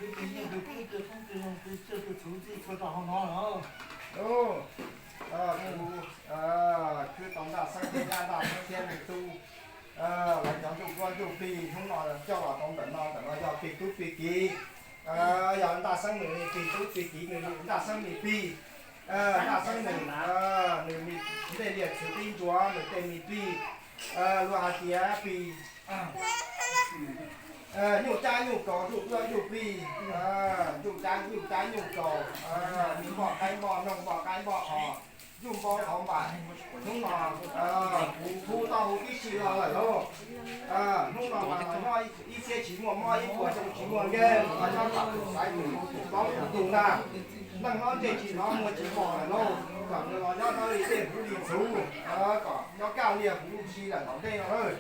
Tus nyiaj tus kub tus txhoob tus zoo tus tsiaj tus txhuv txij txhua rau hauv no los. Kuv khwv tau ntaj xeeb thiab nyab ntaj xeeb thiab neeg tub, lawv cov ntuj duab ntuj plig hnub no coj los rau ntawm no, ntawm no yog plig tub plig kiv. Yog ntaj xeeb nws li plig tub plig kiv nws li ntaj xeeb li plig. Ntaj xeeb nws, nws li ntej liaj txwv tib ntsuav nws tej li plig. Luag hais tias plig nyuj cab nyuj kaus ntuj duab ntuj plig, ntuj cab nyuj cab nyuj kaus, npoj qaib npoj noog npoj qaib npoj os, ntuj npau qhauv npaim. Hnub no kuv hu tau huv tib si los lawm lauj. Hnub no mas los nyob ib txhiab tsis muaj mob ib puas xyoo tsis muaj nkeeg, los nyob kom tus xaiv tus hlub tus plaub tus ntug ntag. Neeg hlob ntsej tsis hnov muag tsis pom lawm lauj, kom nws los nyob nyob li tej huv li txhuv, kom nyob kaj liaj huv si lawm tom ntej no lawm.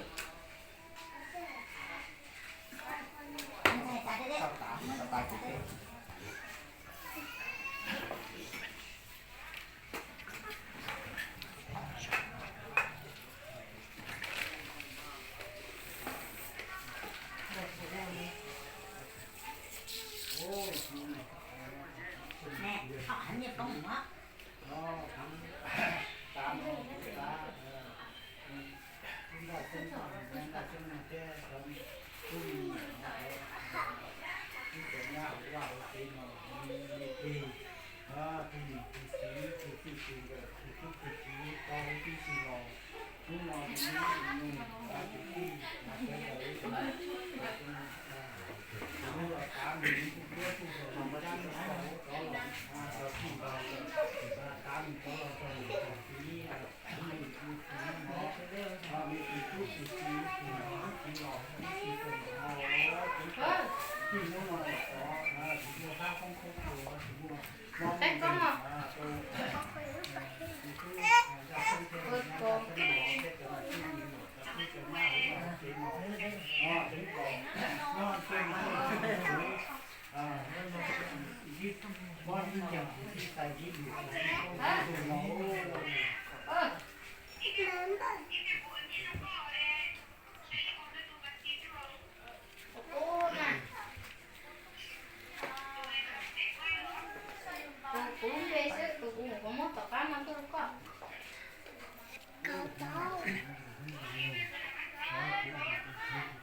Kuv lub npe xwb, kuv kuv muab tom qab no tuaj rau koj.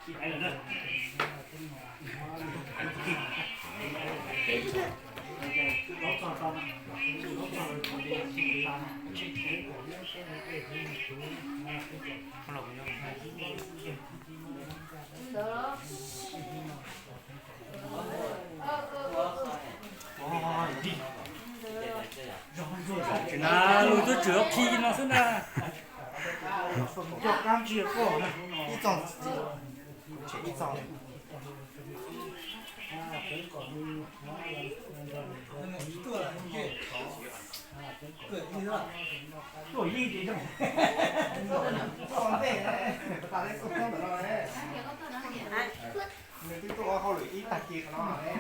Tsis na, lus twb tshwm khi no xwb na. Coj kab ntsia koj na. Ib txog, ib txog. Tuaj yeej ces zoo. Tuaj ntej, tas li tuaj ntawm no ne. Nws twb tuaj ua hauj lwm ib tag kis qhov no ne.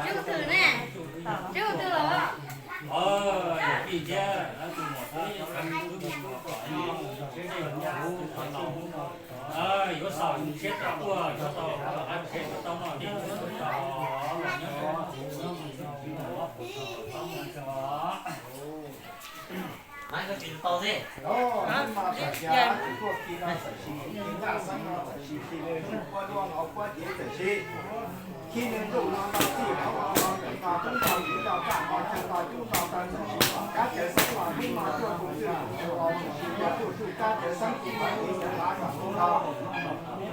Tswv twg ne? Tswv twg los? Yuav xaus siab tau tuaj, yuav tau qab tsheb tau noj ces tau los nyob tau. Hnub no txawm xyov tus tuaj khi no txawm sis, tus khi nyaj xeeb no txawm sis, khi nws ntuj puab duab hauv puab cev txawm sis, khi nws ntuj no tau txij hauv no los ntawm no tub nrog viv nrog kaj nrog chaw nrog cub nrog taw txawm sis, tom kab cawv xeeb los hnub no tuaj tus twg tus tau txawm sis, tuaj tuj kab cawv xeeb tus mas tiv cawv lav kom tus tau.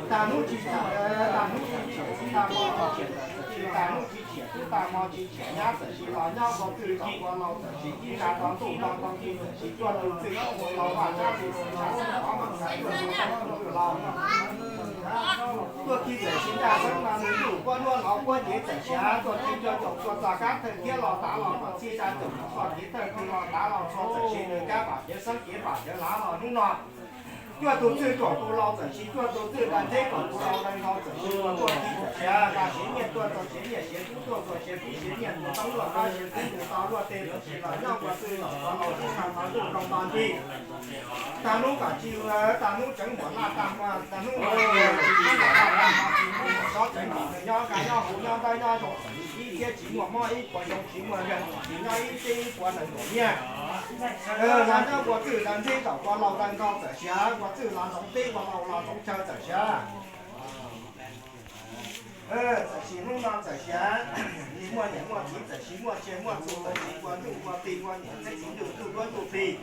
Tag hnub tsis txawm, tag hnub tsis txawm txij tag hmo tsis txawm txawm txij, tag hnub tsis txawm tub tag hmo tsis txawm nyab txawm sis los nyob nkaus twg los ua laus txawm sis, ib zag rau ntuj nrog nqi txawm sis, tuaj tus twg los ua laus vaj tsab tis xwm tshaj xeeb qhov mas xaiv tuaj tus tau tus twg los. Tuaj khi txawm sis nyaj xeeb no nws ntuj puab duab hauv puab cev txawm sis, tuaj khi cov caum txhua txog kab thawj thiab los tav los kom txhij tsa caum txhua kev thawj twg los tav los txhua txawm sis, nws kab pam cev xeeb kev pam cev lav los hnub no. Cuaj tus txwj kom tus laus txawm siv cuaj tus txwj, nra ntxeb kom tus laus nra nkaus txawm siv ua tuaj tib txawm siav, nqa siav nyiaj tuaj txog siav nyiaj, siav kub tuaj txog siav kub, siav nyiaj tuaj tau luaj qab, siav kub mus tau luaj tej txawm siv los nyob ua txwj kom tus laus tib tag nrho ntuj rau nto nti. Tag hnub kom tsis, tag hnub tseev muam laj tag hmo, tag hnub tsis muaj laj tag hmo, tsis muaj muam sob tseev kom nws nyob nqa nyob hauv nyob ntaub nyob zoo txawm siv ib txhiab tsis muaj mob ib puas xyoo tsis muaj nkeeg txawm siv nyob ib txhiab ib puas nees nkaum nyiaj. Los nyob ua txwj nra ntxeb kom tus laus nra nkaus txawm siav, ua txwj los ntxoov teb ua laus los ntxoov chaw txawm siav. Txawm siv hnub no txawm siav, muaj niam muaj txiv txawm siv muaj tsiaj muaj txhu txawm siv ua ntuj ua plig ua niam thiab txiv ntuj ntuj duab ntuj plig.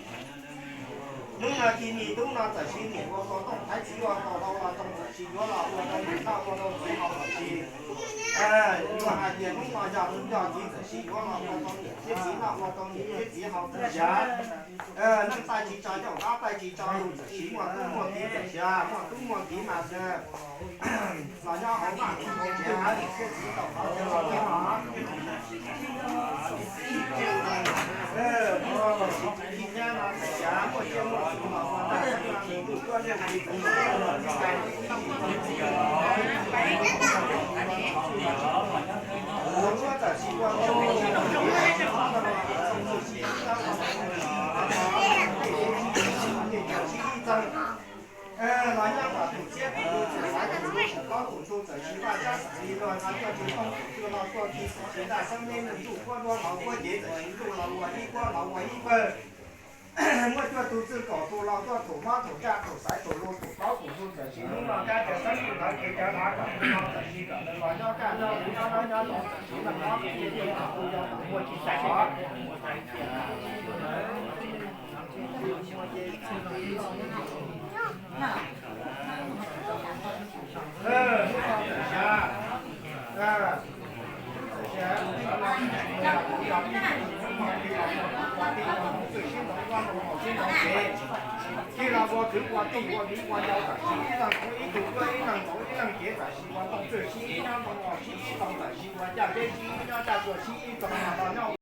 Hnub no ci ni tub no txawm siv niam ua kaus tooj, thaiv txiv ua kaus hlau los zoo txawm siv yuav los ua rau niam noj ua rau txiv haus txawm siv. Luag hais tias hnub no yog tub yog txiv txawm siv yuav los ua rau niam thiab txiv noj ua rau niam thiab txiv haus txawm siav. Neej taij tsis tso caum, dab taij tsis tso lus, txawm siv muaj tub muaj kiv txawm siav, muaj tub muaj kiv mas los nyob hauv vaj hauv tsev, niam thiab txiv tau qhov tsev los nyob. Muaj txawm siv ci nyab no txawm siav, muaj tsiaj muaj txhu los ua ntaj xeeb no ntuj duab ntuj plig txawm siav. Tus duab txawm siv ua ntej, tus siv ib txeeg, los nyob tom tus txiab tus ntuj txawm xaiv tus ntuj tus plaub tus ntug txawm siv vaj tsab xeem li luag no tuaj tsis tooj tus twg los tuaj ki txawm siv ntaj xeeb neb ntuj kuab duab hauv kuab cev txawm siv ntuj los ua ib kuab los ua ib pawg. Muaj cuaj tus txwj kom tus laus tuaj thum mob thum ntsaj thum xaiv thum lus thum plaub tus ntug txawm siv hnub no kab cawv xeeb tus ntawd kev cawv hav kom tus laus txawm siv kom nws los nyob kaj nyob ub nyob nab nyob zoo txawm siv leej mob tus yau tus yau tus muaj tsis tau. Tij laug ua kwv ua tij ua viv ua yau txawm siv ib leeg ua ib tug duab ib leeg ntxoov ib leeg cev txawm siv ua ntoo txawj siv ib nyob ntoo os siv ib ntoo txawm siv ua caj deb siv ib nyob caj dua siv ib ntoo mas los nyob